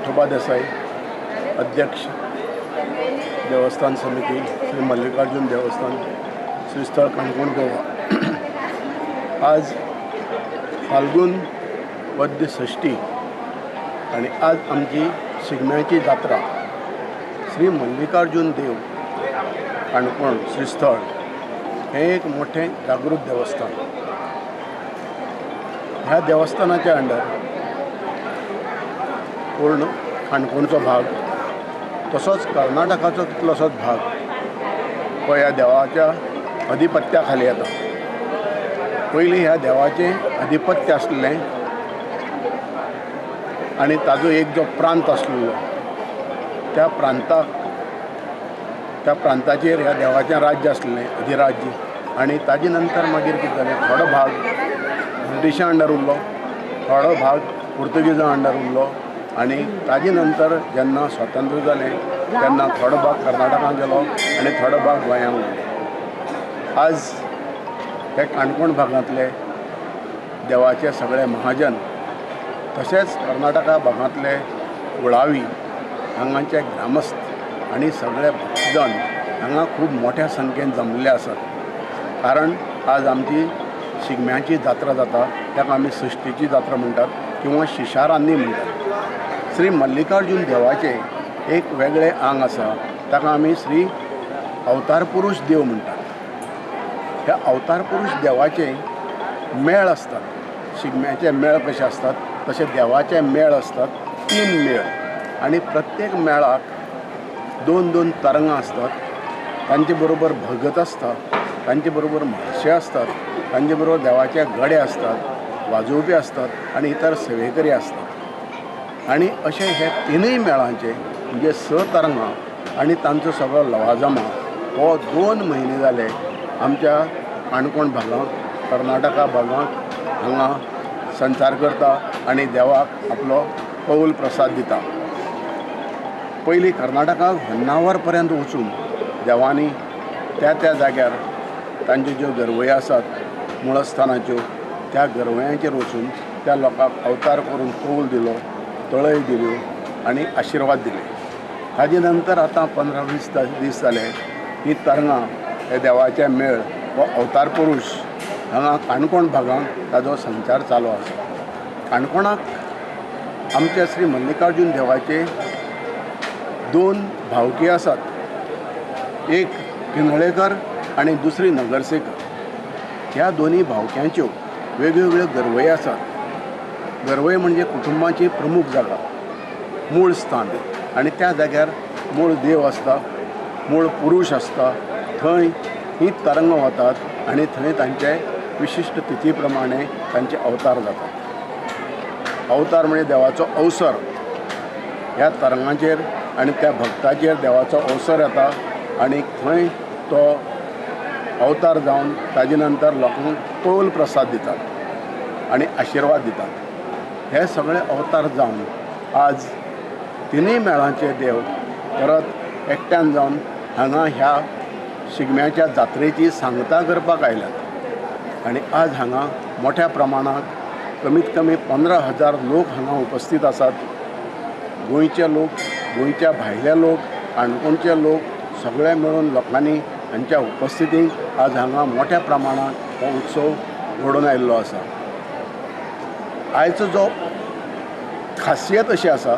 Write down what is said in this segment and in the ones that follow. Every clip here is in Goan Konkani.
विठोबा देसाई, अध्यक्ष, देवस्थान समिती, श्री मल्लिकार्जुन देवस्थान, श्रीस्थळ, काणकोण, गोवा. आज फाल्गुन वद्य षष्टी आणि आज आमची शिगम्याची जात्रा. श्री मल्लिकार्जुन देव काणकोण श्रीस्थळ हें एक मोठें जागृत देवस्थान. ह्या देवस्थानाच्या अंडर पूर्ण काणकोणचो भाग तसोच कर्नाटकाचो कितलोसोच भाग हो ह्या देवाच्या अधिपत्या खाली येता. पयलीं ह्या देवाचें अधिपत्य आसलें आनी ताजो एक जो प्रांत आसलेलो, त्या प्रांताक, त्या प्रांताचेर ह्या देवाचें राज्य आसलें, अधिराज्य. आनी ताजे नंतर मागीर कितें जालें, थोडो भाग ब्रिटिशां अंडर उरलो, थोडो भाग पुर्तुगेजां अंडर उरलो आनी ताजे नंतर जेन्ना स्वतंत्र जालें तेन्ना थोडो भाग कर्नाटकांत गेलो आनी थोडो भाग गोंयांत उरलो. आज हे काणकोण भागांतले देवाचे सगळे महाजन तशेंच कर्नाटका भागांतले कुळावी, हांगाचे ग्रामस्थ आनी सगळे भक्तजन हांगा खूब मोठ्या संख्येन जमलेले आसात, कारण आज आमची शिगम्याची जात्रा जाता. ताका आमी सश्टीची जात्रा म्हणटात किंवा शिशारान्नी म्हणटात. श्री मल्लिकार्जून देवाचें एक वेगळें आंग आसा, ताका आमी श्री अवतार पुरूष देव म्हणटात. ह्या अवतार पुरूष देवाचे मेळ आसतात. शिगम्याचे मेळ कशे आसतात तशे देवाचे मेळ आसतात, तीन मेळ. आनी प्रत्येक मेळाक दोन दोन तरंगां आसतात. तांचे बरोबर भगत आसता, तांचे बरोबर म्हाळशे आसतात, तांचे बरोबर देवाचे गडे आसतात, वाजोवपी आसतात आनी इतर सेवेकरी आसतात. आनी अशे हे तिनूय मेळांचे म्हणजे स तरंगां आनी तांचो सगळो लवाजमा हो 2 म्हयने जाले आमच्या काणकोण भागांत, कर्नाटका भागांत हांगा संचार करता आनी देवाक आपलो कौल प्रसाद दिता. पयलीं कर्नाटकाक होन्नावर पर्यंत वचून देवांनी त्या त्या जाग्यार तांच्यो ज्यो गरवयो आसात मुळस्थानाच्यो, त्या गरवयांचेर वचून त्या लोकांक अवतार करून कौल दिलो, तळय दिल्यो आनी आशिर्वाद दिले. ताजे नंतर आतां 15-20 दीस जाले, ही तरंगां, हे देवाचे मेळ हो अवतार पुरूष हांगा काणकोण भागांत ताजो संचार चालू आसा. काणकोणाक आमच्या श्री मल्लिकार्जून देवाचे दोन भावकी आसात, एक किनळेकर आनी दुसरी नगरसेकर. ह्या दोनूय भावक्यांच्यो वेगवेगळ्यो गरवयो आसात. गरवय म्हणजे कुटुंबाची प्रमुख जागा, मूळ स्थान आनी त्या जाग्यार मूळ देव आसता, मूळ पुरूष आसता. थंय ही तरंगां वतात आनी थंय तांचे विशिश्ट तिथी प्रमाणे तांचे अवतार जातात. अवतार म्हणजे देवाचो अवसर. ह्या तरंगाचेर आनी त्या भक्ताचेर देवाचो अवसर येता आनी थंय तो अवतार जावन ताजे नंतर लोकांक कौल प्रसाद दितात आनी आशिर्वाद दितात. हे सगळे अवतार जावन आज तिनूय मेळांचे देव परत एकट्यान जावन हांगा ह्या शिगम्याच्या जात्रेची सांगता करपाक आयल्यात. आनी आज हांगा मोठ्या प्रमाणांत कमीत कमी 15,000 लोक हांगा उपस्थीत आसात. गोंयचे लोक, गोंयच्या भायले लोक, काणकोणचे लोक, सगळे मेळून लोकांनी हांच्या उपस्थितींत आज हांगा मोठ्या प्रमाणांत हो उत्सव घडोवन आयिल्लो आसा. आयचो जो खासियत अशी आसा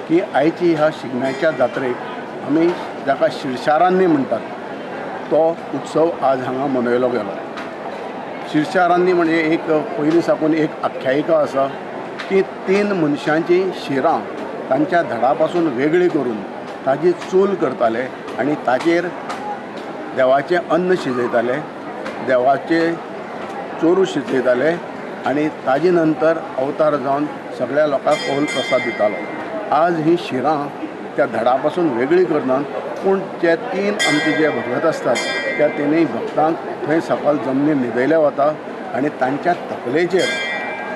की आयची ह्या शिगम्याच्या जात्रेक आमी जाका शिरशारान्नी म्हणटात, तो उत्सव आज हांगा मनयलो गेलो. शिरशारान्नी म्हणजे एक पयलीं साकून एक आख्यायिका आसा की तीन मनशांचीं शिरां तांच्या धडा पासून वेगळी करून ताजी चूल करताले आनी ताचेर देवाचें अन्न शिजयताले, देवाचें चोरू शिजयताले आनी ताजे नंतर अवतार जावन सगळ्या लोकांक कौल प्रसाद दितालो. आज ही शिरां त्या धडा पासून वेगळी करनात, पूण जे तीन आमचे जे भगत आसतात त्या तिनूय भक्तांक थंय सकल जमनीर न्हिदयलें वता आनी तांच्या तकलेचेर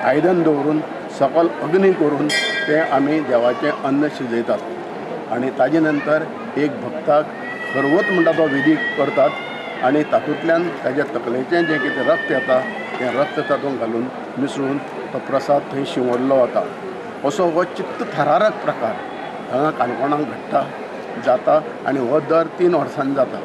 आयदन दवरून सकल अग्नी करून तें आमी देवाचें अन्न शिजयतात. आनी ताजे नंतर एक भक्ताक खरवत म्हणटा तो विधी करतात आनी तातूंतल्यान ताज्या तकलेचें जें कितें रक्त येता तें रक्त तातूंत घालून मिसळून तो प्रसाद थंय शिंवरलो वता. असो हो चित्त थरारक प्रकार. हांगा काणकोणाक घडटा, जाता आनी हो दर 3 वर्सांनी जाता.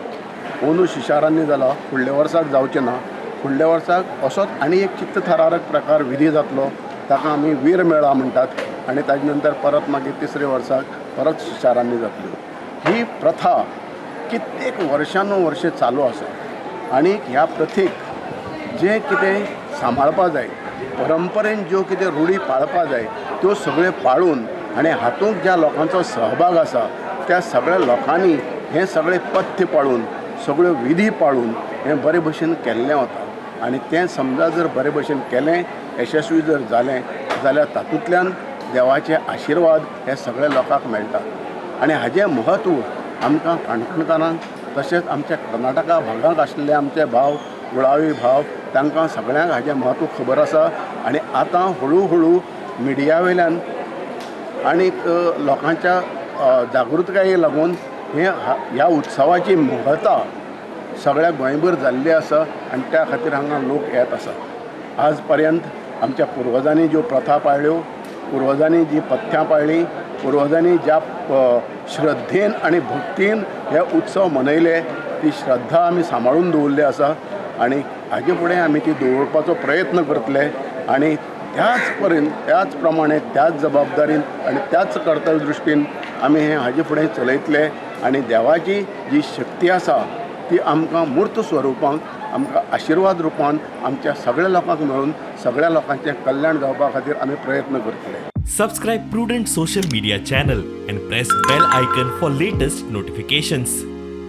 अंदू शिशारान्नी जाला, फुडल्या वर्साक जावचें ना. फुडल्या वर्साक असोच आनी एक चित्तथरारक प्रकार विधी जातलो, ताका आमी वीर मेळा म्हणटात. आनी ताजे नंतर परत मागीर तिसऱ्या वर्साक परत शिशारान्नी जातल्यो. ही प्रथा कित्येक वर्षानुवर्षे चालू आसा आनी ह्या प्रथेक जें कितें सांबाळपा जाय, परंपरेन ज्यो कितें रुढी पाळपा जाय, त्यो सगळ्यो पाळून आनी हातूंत ज्या लोकांचो सहभाग आसा त्या सगळ्या लोकांनी हें सगळें पथ्य पाळून, सगळ्यो विधी पाळून हें बरे भशेन केल्लें वता. आनी तें समजा जर बरे भशेन केलें, यशस्वी जर जालें जाल्यार तातूंतल्यान देवाचे आशिर्वाद हे सगळ्या लोकांक मेळटा. आनी हाजें म्हत्व आमकां काणकोणकारांक तशेंच आमच्या कर्नाटका भागांत आशिल्ले आमचे भाव, कुळावी भाव, तांकां सगळ्यांक हाजें म्हत्व खबर आसा. आनी आतां हळू हळू मिडिया वयल्यान आनीक लोकांच्या जागृतकायेक लागून हे ह्या उत्सवाची महत्ता सगळ्या गोंयभर जाल्ली आसा आनी त्या खातीर हांगा लोक येत आसा. आज पर्यंत आमच्या पुर्वजांनी ज्यो प्रथा पाळ्ळ्यो, पुर्वजांनी जी पथ्यां पाळ्ळीं, पुर्वजांनी ज्या श्रद्धेन आनी भक्तीन हे उत्सव मनयले, ती श्रद्धा आमी सांबाळून दवरली आसा आनी हाजे फुडें आमी ती दवरपाचो प्रयत्न करतले. आनी त्याच पर्यंत, त्याच प्रमाणे, त्याच जबाबदारीन आनी त्याच कर्तव्य दृश्टीन आमी हें हाजे फुडें चलयतले. आनी देवाची जी शक्ती आसा ती आमकां मूर्त स्वरुपांत, आमकां आशिर्वाद रुपान आमच्या सगळ्या लोकांक मेळून सगळ्या लोकांचें कल्याण जावपा खातीर आमी प्रयत्न करतले. Subscribe Prudent Social Media channel and press bell icon for latest notifications.